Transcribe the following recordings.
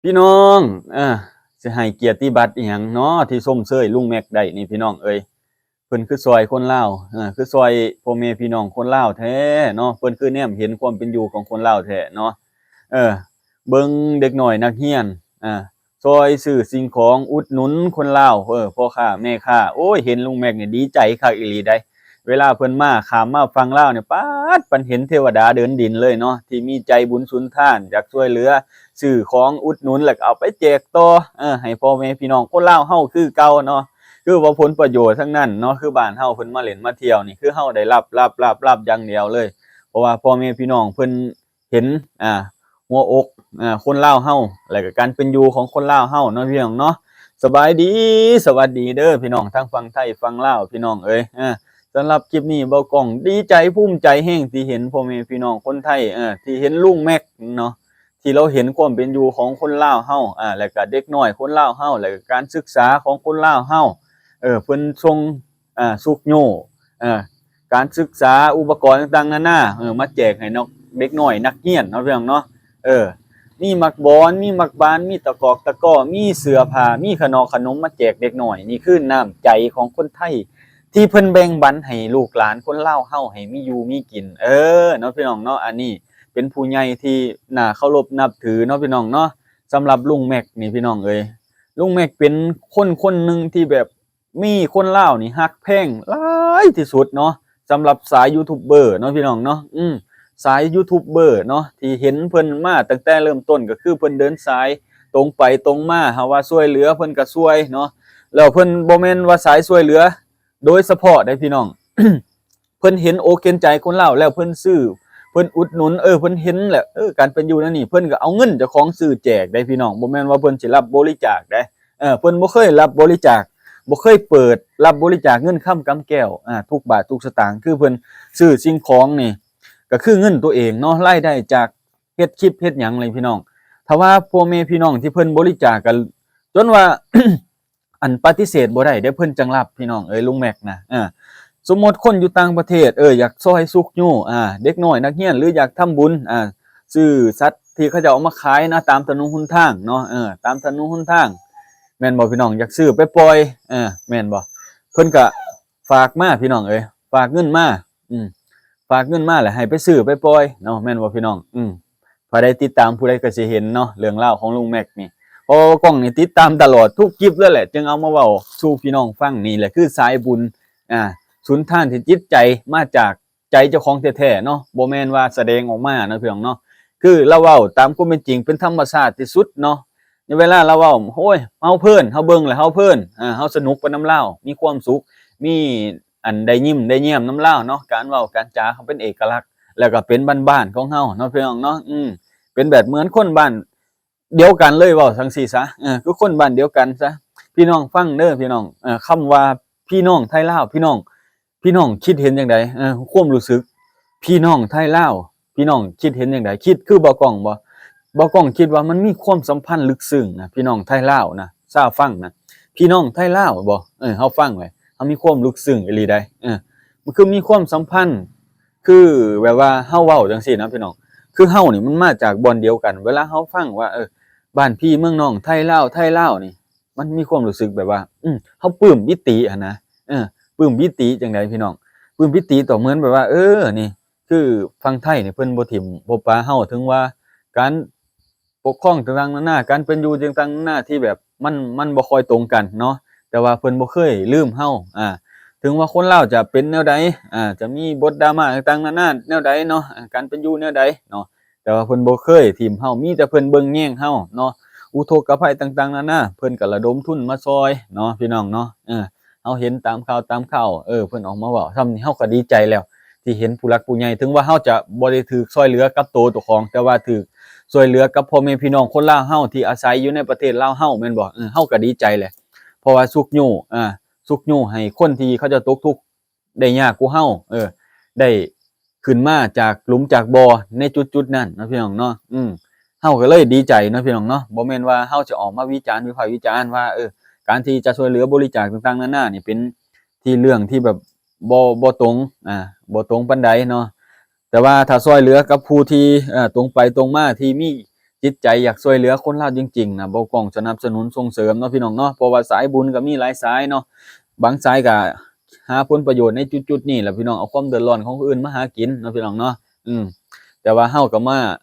ພີ່ນ້ອງ ເອີ ຊິໃຫ້ກຽດຕິບັດອີ່ຫຍັງເນາະ ທີ່ຊົມເຊີຍລຸງແມັກໄດ້ນີ້ ພີ່ນ້ອງເອີຍ. ເພິ່ນຄືຊ່ອຍຄົນລາວ ເອີ ຄືຊ່ອຍພໍ່ແມ່ພີ່ນ້ອງຄົນລາວແທ້ເນາະ ເພິ່ນຄືແນມເຫັນຄວາມເປັນຢູ່ຂອງຄົນລາວແທ້ເນາະ. ເອີ ເບິ່ງເດັກນ້ອຍນັກຮຽນ ເອີ ຊ່ອຍຊື້ສິ່ງຂອງ ອຸດໜູນຄົນລາວ ເອີ ພໍ່ຄ້າແມ່ຄ້າ. ໂອ້ຍ ເຫັນລຸງແມັກນີ້ດີໃຈຄັກອີ່ຫຼີໃດ໋. ເວລາເພິ່ນມາ ຂ້າມມາຝັ່ງລາວນີ້ ປາດ ປານເຫັນເທວະດາເດີນດິນເລີຍເນາະ ທີ່ມີໃຈບຸນສຸນທານ ຢາກຊ່ວຍເຫຼືອ ຊື້ຂອງອຸດໜູນ ແລ້ວກໍເອົາໄປແຈກຕໍ່ ເອີ ໃຫ້ພໍ່ແມ່ພີ່ນ້ອງຄົນລາວເຮົາຄືເກົ່າເນາະ. ຄືວ່າຜົນປະໂຫຍດທັງນັ້ນເນາະ ຄືບ້ານເຮົາເພິ່ນມາຫຼິ້ນມາທ່ຽວນີ້ ຄືເຮົາໄດ້ຮັບ ຮັບ ຮັບ ຮັບຢ່າງດຽວເລີຍ ເພາະວ່າພໍ່ແມ່ພີ່ນ້ອງເພິ່ນ ເຫັນ ອ່າ ຫົວອົກ ອ່າ ຄົນລາວເຮົາ ແລ້ວກໍການເປັນຢູ່ຂອງຄົນລາວເຮົາເນາະ ພີ່ນ້ອງເນາະ. ສະບາຍດີ ສະຫວັດດີເດີພີ່ນ້ອງ ທັງຝັ່ງໄທຝັ່ງລາວ ພີ່ນ້ອງເອີຍ. ອ່າ ສຳລັບຄລິບນີ້ ເບົາກ້ອງດີໃຈພູມໃຈແຮງ ທີ່ເຫັນພໍ່ແມ່ພີ່ນ້ອງຄົນໄທ ເອີ ທີ່ເຫັນລຸງແມັກເນາະ ທີ່ລາວເຫັນຄວາມເປັນຢູ່ຂອງຄົນລາວເຮົາ ອ່າ ແລ້ວກໍເດັກນ້ອຍຄົນລາວເຮົາ ແລ້ວກໍການສຶກສາຂອງຄົນລາວເຮົາ ເອີ ເພິ່ນສົ່ງ ອ່າ ຊຸກຍູ້ ເອີ ການສຶກສາ ອຸປະກອນຕ່າງໆນານາ ເອີ ມາແຈກໃຫ້ນອກ ເດັກນ້ອຍນັກຮຽນເນາະ ພີ່ນ້ອງເນາະ. ເອີ ມີໝາກບອນ ມີໝາກບານ ມີຕະກອກຕະກໍ ມີເສື້ອຜ້າ ມີຂະໜອກຂະໜົມມາແຈກເດັກນ້ອຍ. ນີ້ຄືນ້ຳໃຈຂອງຄົນໄທ ທີ່ເພິ່ນແບ່ງປັນໃຫ້ລູກຫຼານຄົນລາວເຮົາໃຫ້ມີຢູ່ມີກິນ ເອີ ເນາະ ພີ່ນ້ອງເນາະ. ອັນນີ້ເປັນຜູ້ໃຫຍ່ທີ່ໜ້າເຄົາລົບນັບຖືເນາະ ພີ່ນ້ອງເນາະ ສຳລັບລຸງແມັກນີ້ ພີ່ນ້ອງເອີຍ. ລຸງແມັກເປັນຄົນຄົນໜຶ່ງທີ່ແບບ ມີຄົນລາວນີ້ຮັກແພງຫຼາຍທີ່ສຸດເນາະ ສຳລັບສາຍຢູທູບເບີເນາະ ພີ່ນ້ອງເນາະ. ອືມ ສາຍຢູທູບເບີເນາະ ທີ່ເຫັນເພິ່ນມາຕັ້ງແຕ່ເລີ່ມຕົ້ນ ກໍຄືເພິ່ນເດີນສາຍຕົງໄປຕົງມາ ຫາວ່າຊ່ວຍເຫຼືອເພິ່ນກໍຊ່ວຍເນາະ. ແລ້ວເພິ່ນບໍ່ແມ່ນວ່າສາຍຊ່ວຍເຫຼືອໂດຍສະເພາະໃດ໋ ພີ່ນ້ອງ ເພິ່ນເຫັນອົກເຫັນໃຈຄົນລາວ ແລ້ວເພິ່ນຊື້ ເພິ່ນອຸດໜູນ ເອີ ເພິ່ນເຫັນແຫຼະ ເອີ ການເປັນຢູ່ແນວນີ້ ເພິ່ນກໍເອົາເງິນເຈົ້າຂອງຊື້ແຈກໄດ໋ ພີ່ນ້ອງ ບໍ່ແມ່ນວ່າເພິ່ນຊິຮັບບໍລິຈາກໃດ໋. ເອີ ເພິ່ນບໍ່ເຄີຍຮັບບໍລິຈາກ ບໍ່ເຄີຍເປີດຮັບບໍລິຈາກເງິນຄຳກຳແກ້ວ ອ່າ ທຸກບາດທຸກສະຕາງ ຄືເພິ່ນຊື້ສິ່ງຂອງນີ້ ກໍຄືເງິນຕົວເອງເນາະ ລາຍໄດ້ຈາກເຮັດຄລິບເຮັດຫຍັງເລີຍ ພີ່ນ້ອງ. ຖ້າວ່າພໍ່ແມ່ພີ່ນ້ອງທີ່ເພິ່ນບໍລິຈາກ ກໍຈົນວ່າ ອັນປະຕິເສດບໍ່ໄດ້ເດ້ ເພິ່ນຈັ່ງຮັບ ພີ່ນ້ອງເອີຍ ລຸງແມັກນະ. ເອີ ສົມມຸດຄົນຢູ່ຕ່າງປະເທດ ເອີ ຢາກຊ່ອຍຊຸກຍູ້ ອ່າ ເດັກນ້ອຍນັກຮຽນ ຫຼື ຢາກທຳບຸນ ອ່າ ຊື້ສັດທີ່ເຂົາເຈົ້າເອົາມາຂາຍນະ ຕາມຖະໜົນຫົນທາງເນາະ ເອີ ຕາມຖະໜົນຫົນທາງ ແມ່ນບໍ່ ພີ່ນ້ອງ? ຢາກຊື້ໄປປ່ອຍ ເອີ ແມ່ນບໍ່? ເພິ່ນກະຝາກມາ ພີ່ນ້ອງເອີຍ ຝາກເງິນມາ ອືມ ຝາກເງິນມາ ແລ້ວໃຫ້ໄປຊື້ໄປປ່ອຍເນາະ ແມ່ນບໍ່ ພີ່ນ້ອງ? ອືມ ໃຜໄດ້ຕິດຕາມຜູ້ໃດກໍຊິເຫັນເນາະ ເລື່ອງລາວຂອງລຸງແມັກນີ້ ເພາະວ່າເບົາກ້ອງນີ້ຕິດຕາມຕະຫຼອດທຸກຄລິບເລີຍແຫຼະ ຈຶ່ງເອົາມາເວົ້າສູ່ພີ່ນ້ອງຟັງ. ນີ້ແຫຼະຄືສາຍບຸນ ອ່າ ສຸນທານທີ່ຈິດໃຈ ມາຈາກໃຈເຈົ້າຂອງແທ້ໆເນາະ ບໍ່ແມ່ນວ່າສະແດງອອກມາເນາະ ພີ່ນ້ອງເນາະ. ຄືລາວເວົ້າຕາມຄວາມເປັນຈິງ ເປັນທຳມະຊາດທີ່ສຸດເນາະ. ໃນເວລາລາວເວົ້າ ໂອ້ຍ ເຮົາເພີນ ເຮົາເບິ່ງແລ້ວເຮົາເພີນ ເຮົາສະໜຸກໄປນຳລາວ ມີຄວາມສຸກ ມີ ອັນໄດ້ຍິ້ມໄດ້ແຍ້ມນຳລາວເນາະ ການເວົ້າການຈາເຮົາເປັນເອກະລັກ ແລ້ວກໍເປັນບ້ານໆຂອງເຮົາເນາະ ພີ່ນ້ອງເນາະ. ອືມ ເປັນແບບເໝືອນຄົນບ້ານດຽວກັນເລີຍ ເວົ້າຈັ່ງຊີ້ຊະ ເອີ ຄືຄົນບ້ານດຽວກັນຊະ. ພີ່ນ້ອງຟັງເດີ ພີ່ນ້ອງ ເອີ ຄຳວ່າພີ່ນ້ອງໄທລາວ ພີ່ນ້ອງ ພີ່ນ້ອງຄິດເຫັນຈັ່ງໃດ? ເອີ ຄວາມຮູ້ສຶກພີ່ນ້ອງໄທລາວ ພີ່ນ້ອງຄິດເຫັນຈັ່ງໃດ? ຄິດຄືເບົາກ້ອງບໍ່? ເບົາກ້ອງຄິດວ່າມັນມີຄວາມສຳພັນເລິກເຊິ່ງນະ ພີ່ນ້ອງໄທລາວນະ ຊາວຟັງນະ ພີ່ນ້ອງໄທລາວບໍ່? ເອີ ເຮົາຟັງແລ້ວ ເຮົາມີຄວາມເລິກເຊິ່ງອີ່ຫຼີໃດ໋. ເອີ ມັນຄືມີຄວາມສຳພັນ ຄືແບບວ່າເຮົາເວົ້າຈັ່ງຊີ້ນະ ພີ່ນ້ອງ ຄືເຮົານີ້ມັນມາຈາກບ່ອນດຽວກັນ. ເວລາເຮົາຟັງວ່າ ເອີ ບ້ານພີ່ເມືອງນ້ອງ ໄທລາວ ໄທລາວນີ້ ມັນມີຄວາມຮູ້ສຶກແບບວ່າ ອືມ ເຮົາປຶ້ມປິຕິຫັ້ນນະ. ເອີ ປຶ້ມປິຕິຈັ່ງໃດ ພີ່ນ້ອງ? ປຶ້ມປິຕິຕໍ່ເໝືອນແບບວ່າ ເອີ ນີ້ ຄືຝັ່ງໄທນີ້ເພິ່ນບໍ່ຖິ້ມບໍ່ປະເຮົາ ເຖິງວ່າການປົກຄອງຕ່າງໆນານາ ການເປັນຢູ່ຕ່າງໆນານາທີ່ແບບມັນ ມັນບໍ່ຄ່ອຍຕົງກັນເນາະ ແຕ່ວ່າເພິ່ນບໍ່ເຄີຍລືມເຮົາ. ອ່າ ເຖິງວ່າຄົນລາວຈະເປັນແນວໃດ ອ່າ ຈະມີບົດດຣາມາຕ່າງໆນານາແນວໃດເນາະ ອ່າ ການເປັນຢູ່ແນວໃດເນາະ ແຕ່ວ່າເພິ່ນບໍ່ເຄີຍຖິ້ມເຮົາ ມີແຕ່ເພິ່ນເບິ່ງແຍງເຮົາເນາະ. ອຸທົກກະໄພຕ່າງໆນານາ ເພິ່ນກໍລະດົມທຶນມາຊ່ອຍເນາະ ພີ່ນ້ອງເນາະ. ເອີ ເຮົາເຫັນຕາມຂ່າວຕາມຂ່າວ ເອີ ເພິ່ນອອກມາເວົ້າ ສ່ຳນີ້ເຮົາກໍດີໃຈແລ້ວ ທີ່ເຫັນຜູ້ຫຼັກຜູ້ໃຫຍ່ ເຖິງວ່າເຮົາຈະບໍ່ໄດ້ຖືກຊ່ວຍເຫຼືອກັບໂຕເຈົ້າຂອງ ແຕ່ວ່າຖືກຊ່ວຍເຫຼືອກັບພໍ່ແມ່ພີ່ນ້ອງຄົນລາວເຮົາ ທີ່ອາໄສຢູ່ໃນປະເທດລາວເຮົາ ແມ່ນບໍ່? ເອີ ເຮົາກໍດີໃຈແຫຼະ ເພາະວ່າຊຸກຍູ້ ອ່າ ຊຸກຍູ້ໃຫ້ຄົນທີ່ເຂົາເຈົ້າຕົກທຸກ ໄດ້ຍາກກວ່າເຮົາ ເອີ ໄດ້ຂຶ້ນມາຈາກຫຼຸມຈາກບໍ່ໃນຈຸດໆນັ້ນເນາະ ພີ່ນ້ອງເນາະ. ອືມ ເຮົາກໍເລີຍດີໃຈເນາະ ພີ່ນ້ອງເນາະ. ບໍ່ແມ່ນວ່າເຮົາຈະອອກມາວິຈານ ວິພາກວິຈານວ່າ ເອີ ການທີ່ຈະຊ່ວຍເຫຼືອບໍລິຈາກຕ່າງໆນານານີ້ ເປັນທີ່ເລື່ອງທີ່ແບບບໍ່ ບໍ່ຕົງ ອ່າ ບໍ່ຕົງປານໃດເນາະ. ແຕ່ວ່າຖ້າຊ່ວຍເຫຼືອກັບຜູ້ທີ່ ເອີ ຕົງໄປຕົງມາ ທີ່ມີ ຈິດໃຈຢາກຊ່ວຍເຫຼືອຄົນລາວຈິງໆນະ ບ່າວກ້ອງສະໜັບສະໜູນສົ່ງເສີມເນາະພີ່ນ້ອງເນາະ. ເພາະວ່າສາຍບຸນກໍມີຫຼາຍສາຍເນາະ, ບາງສາຍກໍຫາຜົນປະໂຫຍດໃນຈຸດໆນີ້ແຫຼະພີ່ນ້ອງ, ເອົາຄວາມເດືອດຮ້ອນຂອງຜູ້ອື່ນມາຫາກິນເນາະພີ່ນ້ອງເນາະ. ອືມ ແຕ່ວ່າເຮົາກໍມາ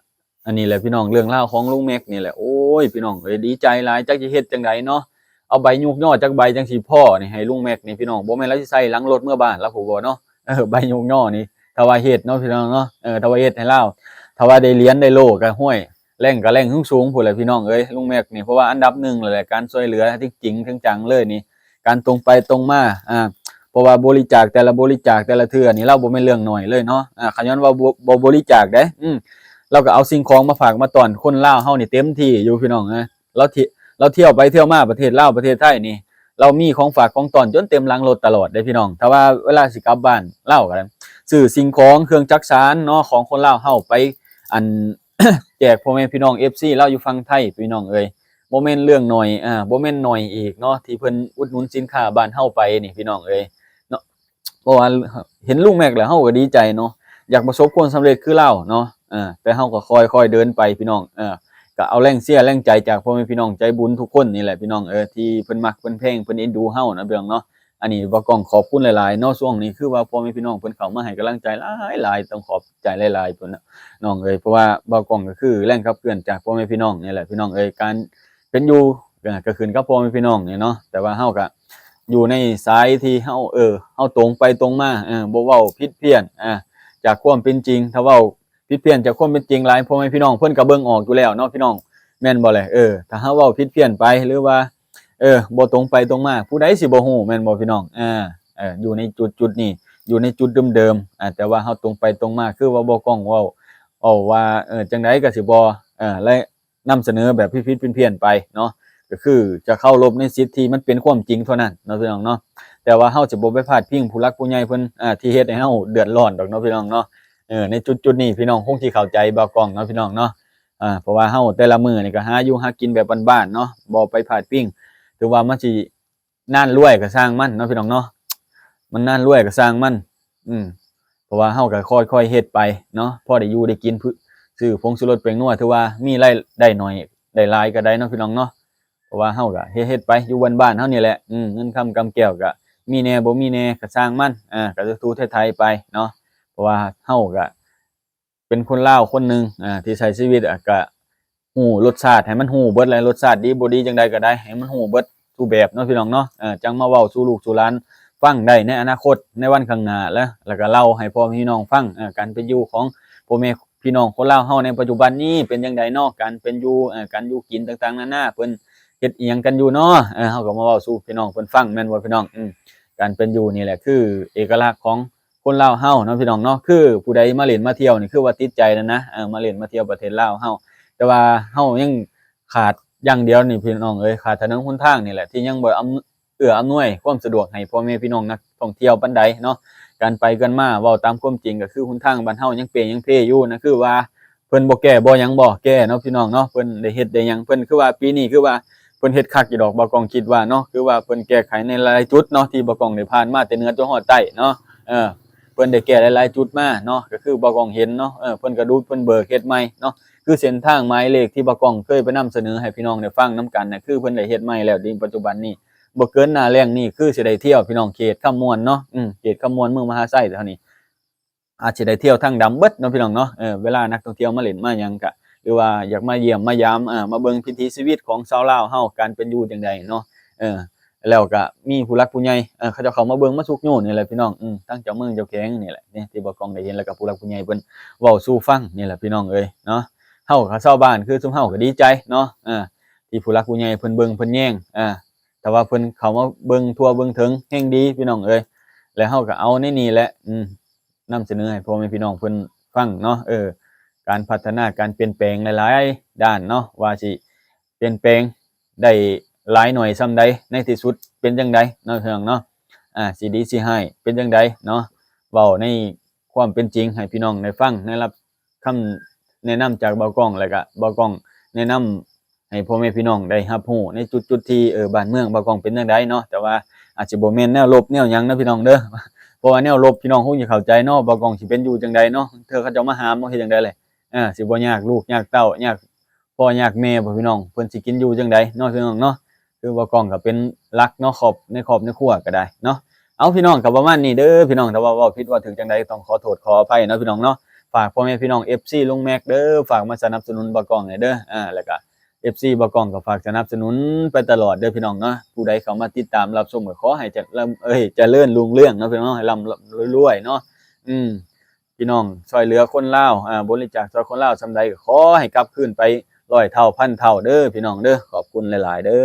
ອັນນີ້ແຫຼະພີ່ນ້ອງ ເລື່ອງລາວຂອງລຸງແມັກນີ້ແຫຼະ. ໂອ້ຍ ພີ່ນ້ອງເອີຍ ດີໃຈຫຼາຍ ຈັກຊິເຮັດຈັ່ງໃດເນາະ. ເອົາໃບຍົກຍໍ້ຈັກໃບຈັ່ງຊິພໍນີ້ໃຫ້ລຸງແມັກນີ້ພີ່ນ້ອງ, ບໍ່ແມ່ນລາວຊິໃສ່ຫຼັງລົດເມືອບ້ານລາວພຸ້ນບໍ່ເນາະ. ເອີ ໃບຍົກຍໍ້ນີ້ ຖ້າວ່າເຮັດເນາະພີ່ນ້ອງເນາະ, ເອີ ຖ້າວ່າເຮັດໃຫ້ລາວ ຖ້າວ່າໄດ້ຫຼຽນໄດ້ໂລ່ກໍ ຫ້ວຍ ແລ້ງກໍແລ້ງສູງໆພຸ້ນແຫຼະພີ່ນ້ອງເອີຍ ລຸງແມັກນີ້. ເພາະວ່າອັນດັບໜຶ່ງເລີຍແຫຼະ ການຊ່ວຍເຫຼືອຈິງໆ ຈັງໆເລີຍນີ້ ການຕົງໄປຕົງມາ ອ່າ ເພາະວ່າບໍລິຈາກແຕ່ລະບໍລິຈາກແຕ່ລະເທື່ອນີ້ ລາວບໍ່ແມ່ນເລື່ອງໜ້ອຍເລີຍເນາະ. ອ່າ ຂະຍ້ອນວ່າບໍ່ ບໍ່ບໍລິຈາກເດ້ ອືມ ລາວກໍເອົາສິ່ງຂອງມາຝາກມາຕ້ອນຄົນລາວເຮົານີ້ເຕັມທີ່ຢູ່ພີ່ນ້ອງເອີຍ. ລາວ ລາວທ່ຽວໄປທ່ຽວມາປະເທດລາວປະເທດໄທນີ້ ລາວມີຂອງຝາກຂອງຕ້ອນຈົນເຕັມຫຼັງລົດຕະຫຼອດເດ້ພີ່ນ້ອງ. ຖ້າວ່າເວລາຊິກັບບ້ານລາວກໍໄດ້ ຊື້ສິ່ງຂອງເຄື່ອງຈັກສານເນາະ ຂອງຄົນລາວເຮົາໄປ ອັນ ແຈກພໍ່ແມ່ພີ່ນ້ອງເອັຟຊີລາວຢູ່ຝັ່ງໄທພີ່ນ້ອງເອີຍ. ບໍ່ແມ່ນເລື່ອງໜ້ອຍ ອ່າ ບໍ່ແມ່ນໜ້ອຍອີກເນາະ ທີ່ເພິ່ນອຸດໜູນສິນຄ້າບ້ານເຮົາໄປນີ້ພີ່ນ້ອງເອີຍເນາະ. ເພາະວ່າເຫັນລຸງແມັກແລ້ວເຮົາກໍດີໃຈເນາະ ຢາກປະສົບຄວາມສຳເລັດຄືລາວເນາະ. ເອີ ແຕ່ເຮົາກໍຄ່ອຍໆເດີນໄປພີ່ນ້ອງ ເອີ ກໍເອົາແຮງເຊຍແຮງໃຈຈາກພໍ່ແມ່ພີ່ນ້ອງໃຈບຸນທຸກຄົນນີ້ແຫຼະພີ່ນ້ອງເອີຍ ທີ່ເພິ່ນມັກເພິ່ນແພງເພິ່ນເອັນດູເຮົານະພີ່ນ້ອງເນາະ. ອັນນີ້ບ່າວກ້ອງຂອບຄຸນຫຼາຍໆເນາະ. ຊ່ວງນີ້ຄືວ່າພໍ່ແມ່ພີ່ນ້ອງເພິ່ນເຂົ້າມາໃຫ້ກຳລັງໃຈຫຼາຍໆ ຕ້ອງຂອບໃຈຫຼາຍໆພຸ້ນນະນ້ອງເອີຍ. ເພາະວ່າບ່າວກ້ອງກໍຄືແຮງຂັບເຄື່ອນຈາກພໍ່ແມ່ພີ່ນ້ອງນີ້ແຫຼະພີ່ນ້ອງເອີຍ. ການເປັນຢູ່ກໍ ກໍຂຶ້ນກັບພໍ່ແມ່ພີ່ນ້ອງນີ້ເນາະ. ແຕ່ວ່າເຮົາກໍຢູ່ໃນສາຍທີ່ເຮົາ ເອີ ເຮົາຕົງໄປຕົງມາ ເອີ ບໍ່ເວົ້າຜິດພຽນ ອ່າ ຈາກຄວາມເປັນຈິງ. ຖ້າເວົ້າຜິດພຽນຈາກຄວາມເປັນຈິງຫຼາຍ ພໍ່ແມ່ພີ່ນ້ອງເພິ່ນກໍເບິ່ງອອກຢູ່ແລ້ວເນາະພີ່ນ້ອງ ແມ່ນບໍ່ແຫຼະ? ເອີ ຖ້າເຮົາເວົ້າຜິດພຽນໄປ ຫຼືວ່າ ເອີ ບໍ່ຕົງໄປຕົງມາ ຜູ້ໃດຊິບໍ່ຮູ້ ແມ່ນບໍ່ພີ່ນ້ອງ? ເອີ ເອີ ຢູ່ໃນຈຸດໆນີ້ ຢູ່ໃນຈຸດເດີມໆ ອ່າ ແຕ່ວ່າເຮົາຕົງໄປຕົງມາ ຄືວ່າບ່າວກ້ອງເວົ້າ ເວົ້າວ່າ ເອີ ຈັ່ງໃດກໍຊິບໍ່ ເອີ ແລະ ນຳສະເໜີແບບຜິດໆພຽນໆໄປເນາະ ກໍຄືຈະເຄົາລົບໃນສິ່ງທີ່ມັນເປັນຄວາມຈິງເທົ່ານັ້ນເນາະພີ່ນ້ອງເນາະ. ແຕ່ວ່າເຮົາຈະບໍ່ໄປພາດພິງຜູ້ຫຼັກຜູ້ໃຫຍ່ເພິ່ນ ອ່າ ທີ່ເຮັດໃຫ້ເຮົາເດືອດຮ້ອນດອກເນາະພີ່ນ້ອງເນາະ. ເອີ ໃນຈຸດໆນີ້ພີ່ນ້ອງຄົງຊິເຂົ້າໃຈບ່າວກ້ອງເນາະພີ່ນ້ອງເນາະ. ອ່າ ເພາະວ່າເຮົາແຕ່ລະມື້ນີ້ກໍຫາຢູ່ຫາກິນແບບບ້ານໆເນາະ ບໍ່ໄປພາດພິງ ຖືວ່າມັນຊິ ນານລວຍກໍຊ່າງມັນເນາະພີ່ນ້ອງເນາະ ມັນນານລວຍກໍຊ່າງມັນ ອືມ ເພາະວ່າເຮົາກໍຄ່ອຍໆເຮັດໄປເນາະ ພໍໄດ້ຢູ່ໄດ້ກິນ ຊື້ຜົງຊູລົດແປ້ງນົວ ຖືວ່າມີລາຍໄດ້ໜ້ອຍໄດ້ຫຼາຍກໍໄດ້ເນາະພີ່ນ້ອງເນາະ. ເພາະວ່າເຮົາກໍເຮັດໆໄປ ຢູ່ບ້ານໆເຮົານີ້ແຫຼະ ອືມ ເງິນຄຳກຳແກ້ວກໍມີແດ່ບໍ່ມີແດ່ກໍຊ່າງມັນ ອ່າ ກໍຖູໄຖໄປເນາະ. ເພາະວ່າເຮົາກໍ ເປັນຄົນລາວຄົນໜຶ່ງ ອ່າ ທີ່ໃຊ້ຊີວິດ ອ່າ ກະຮູ້ລົດຊາດ ໃຫ້ມັນຮູ້ເບິດແຫຼະ ລົດຊາດດີບໍ່ດີຈັ່ງໃດກໍໄດ້ ໃຫ້ມັນຮູ້ເບິດທຸກແບບເນາະພີ່ນ້ອງເນາະ. ເອີ ຈັ່ງມາເວົ້າສູ່ລູກສູ່ຫຼານຟັງໄດ້ໃນອະນາຄົດ ໃນວັນຂ້າງໜ້າ ແລະ ແລ້ວກໍເລົ່າໃຫ້ພໍ່ແມ່ພີ່ນ້ອງຟັງ ເອີ ການເປັນຢູ່ຂອງພໍ່ແມ່ພີ່ນ້ອງຄົນລາວເຮົາໃນປັດຈຸບັນນີ້ເປັນຈັ່ງໃດເນາະ ການເປັນຢູ່ ເອີ ການຢູ່ກິນຕ່າງໆນານາ ເພິ່ນເຮັດອີ່ຫຍັງກັນຢູ່ເນາະ. ເອີ ເຮົາກໍມາເວົ້າສູ່ພີ່ນ້ອງເພິ່ນຟັງ ແມ່ນບໍ່ພີ່ນ້ອງ? ອືມ ການເປັນຢູ່ນີ້ແຫຼະຄືເອກະລັກຂອງ ຄົນລາວເຮົາເນາະພີ່ນ້ອງເນາະ ຄືຜູ້ໃດມາຫຼິ້ນມາທ່ຽວນີ້ຄືວ່າຕິດໃຈແລ້ວນະ ເອີ ມາຫຼິ້ນມາທ່ຽວປະເທດລາວເຮົາ. ແຕ່ວ່າເຮົາຍັງຂາດຢ່າງດຽວນີ້ພີ່ນ້ອງເອີຍ ຂາດຖະໜົນຫົນທາງນີ້ແຫຼະ ທີ່ຍັງບໍ່ອຳ ເອື້ອອຳນວຍຄວາມສະດວກໃຫ້ພໍ່ແມ່ພີ່ນ້ອງນັກທ່ອງທ່ຽວປານໃດເນາະ. ການໄປກັນມາ ເວົ້າຕາມຄວາມຈິງກໍຄືຫົນທາງບ້ານເຮົາຍັງເປຍັງເພຢູ່ນະ ຄືວ່າ ເພິ່ນບໍ່ແກ້ບໍ່ຫຍັງບໍ່ ແກ້ເນາະພີ່ນ້ອງເນາະ. ເພິ່ນໄດ້ເຮັດໄດ້ຫຍັງ ເພິ່ນຄືວ່າປີນີ້ຄືວ່າເພິ່ນເຮັດຄັກຢູ່ດອກ ບ່າວກ້ອງຄິດວ່າເນາະ ຄືວ່າເພິ່ນແກ້ໄຂໃນຫຼາຍໆຈຸດເນາະ ທີ່ບ່າວກ້ອງໄດ້ຜ່ານມາແຕ່ເໜືອຈົນຮອດໃຕ້ເນາະ. ເອີ ເພິ່ນໄດ້ແກ້ຫຼາຍໆຈຸດມາເນາະ ກໍຄືບ່າວກ້ອງເຫັນເນາະ ເອີ ເພິ່ນກະດຸດເພິ່ນເບີກເຮັດໃໝ່ເນາະ. ຄືເສັ້ນທາງໝາຍເລກທີ່ບ່າວກ້ອງເຄີຍໄປນຳສະເໜີໃຫ້ພີ່ນ້ອງໄດ້ຟັງນຳກັນນະ ຄືເພິ່ນໄດ້ເຮັດໃໝ່ແລ້ວໃນປັດຈຸບັນນີ້ ບໍ່ເກີນໜ້າແລ້ງນີ້ຄືຊິໄດ້ທ່ຽວ ພີ່ນ້ອງ ເຂດຄຳມ່ວນເນາະ ເຂດຄຳມ່ວນ ເມືອງມະຫາໄຊເທົ່ານີ້ ອາດຊິໄດ້ທ່ຽວທັງດຳເບິດເນາະພີ່ນ້ອງເນາະ. ເອີ ເວລານັກທ່ອງທ່ຽວມາຫຼິ້ນມາຫຍັງກະ ຫຼືວ່າຢາກມາຢ້ຽມມາຢາມ ເອີ ມາເບິ່ງວິຖີຊີວິດຂອງຊາວລາວເຮົາ ການເປັນຢູ່ຈັ່ງໃດເນາະ. ເອີ ແລ້ວກະມີຜູ້ຫຼັກຜູ້ໃຫຍ່ ເອີ ເຂົາເຈົ້າເຂົ້າມາເບິ່ງມາຊຸກຍູ້ນີ້ແຫຼະພີ່ນ້ອງ ເອີ ທັງເຈົ້າເມືອງເຈົ້າແຂວງນີ້ແຫຼະ ນີ້ທີ່ບ່າວກ້ອງໄດ້ເຫັນ ແລ້ວກະຜູ້ຫຼັກຜູ້ໃຫຍ່ເພິ່ນເວົ້າສູ່ຟັງນີ້ແຫຼະພີ່ນ້ອງເອີຍເນາະ. ເຮົາກະຊາວບ້ານຄືຊຸມເຮົາກະດີໃຈເນາະ ເອີ ທີ່ຜູ້ຫຼັກຜູ້ໃຫຍ່ເພິ່ນເບິ່ງເພິ່ນແຍງ ເອີ ຖ້າວ່າເພິ່ນເຂົ້າມາເບິ່ງທົ່ວເບິ່ງເຖິງແຮ່ງດີພີ່ນ້ອງເອີຍ. ແລ້ວເຮົາກໍເອົາໃນນີ້ແຫຼະ ອືມ ນຳສະເໜີໃຫ້ພໍ່ແມ່ພີ່ນ້ອງເພິ່ນຟັງເນາະ ເອີ ການພັດທະນາ ການປ່ຽນແປງຫຼາຍໆດ້ານເນາະ ວ່າຊິປ່ຽນແປງໄດ້ຫຼາຍໜ້ອຍສ່ຳໃດ ໃນທີ່ສຸດເປັນຈັ່ງໃດເນາະ ພີ່ນ້ອງເນາະ. ອ່າ ຊິດີຊິຮ້າຍເປັນຈັ່ງໃດເນາະ ເວົ້າໃນຄວາມເປັນຈິງໃຫ້ພີ່ນ້ອງໄດ້ຟັງ ໄດ້ຮັບ ຄຳແນະນຳຈາກບ່າວກ້ອງ ແລ້ວກະບ່າວກ້ອງແນະນຳໃຫ້ພໍ່ແມ່ພີ່ນ້ອງໄດ້ຮັບຮູ້ໃນຈຸດໆທີ່ ເອີ ບ້ານເມືອງບ່າວກ້ອງເປັນຈັ່ງໃດເນາະ. ແຕ່ວ່າອາດຊິບໍ່ແມ່ນແນວລົບແນວຫຍັງນະພີ່ນ້ອງເດີ ເພາະວ່າແນວລົບພີ່ນ້ອງຄົງຈະເຂົ້າໃຈເນາະ ບ່າວກ້ອງຊິເປັນຢູ່ຈັ່ງໃດເນາະ ເທື່ອເຂົາເຈົ້າມາຫາມເນາະ ເຮັດຈັ່ງໃດແຫຼະ ເອີ ຊິບໍ່ຍາກລູກຍາກເຕົ້າ ຍາກ ພໍ່ຍາກແມ່ບໍ່ພີ່ນ້ອງ ເພິ່ນຊິກິນຢູ່ຈັ່ງໃດເນາະພີ່ນ້ອງເນາະ. ຄືບ່າວກ້ອງກໍເປັນຫຼັກເນາະ ຄອບ ໃນຄອບໃນຄົວກໍໄດ້ເນາະ. ເອົາ ພີ່ນ້ອງ ກໍປະມານນີ້ເດີພີ່ນ້ອງ. ຖ້າວ່າເວົ້າຜິດເວົ້າຖືກຈັ່ງໃດ ຕ້ອງຂໍໂທດຂໍອະໄພເນາະພີ່ນ້ອງເນາະ. ຝາກພໍ່ແມ່ພີ່ນ້ອງ ເອັຟຊີ ລຸງແມັກເດີ ຝາກມາສະໜັບສະໜູນບ່າວກ້ອງແດ່ເດີ. ອ່າ ແລ້ວກໍ ເອັຟຊີ ບ່າວກ້ອງກໍຝາກສະໜັບສະໜູນໄປຕະຫຼອດເດີພີ່ນ້ອງເນາະ. ຜູ້ໃດເຂົ້າມາຕິດຕາມຮັບຊົມກໍຂໍໃຫ້ຈະ ເອີຍ ຈະເລີນຮຸ່ງເຮືອງເນາະພີ່ນ້ອງເນາະ ໃຫ້ລ່ຳລວຍເນາະ. ອືມ ພີ່ນ້ອງຊ່ອຍເຫຼືອຄົນລາວ ອ່າ ບໍລິຈາກຊ່ອຍຄົນລາວສ່ຳໃດ ກໍຂໍໃຫ້ກັບຄືນໄປຮ້ອຍເທົ່າພັນເທົ່າເດີພີ່ນ້ອງເດີ. ຂອບຄຸນຫຼາຍໆເດີ.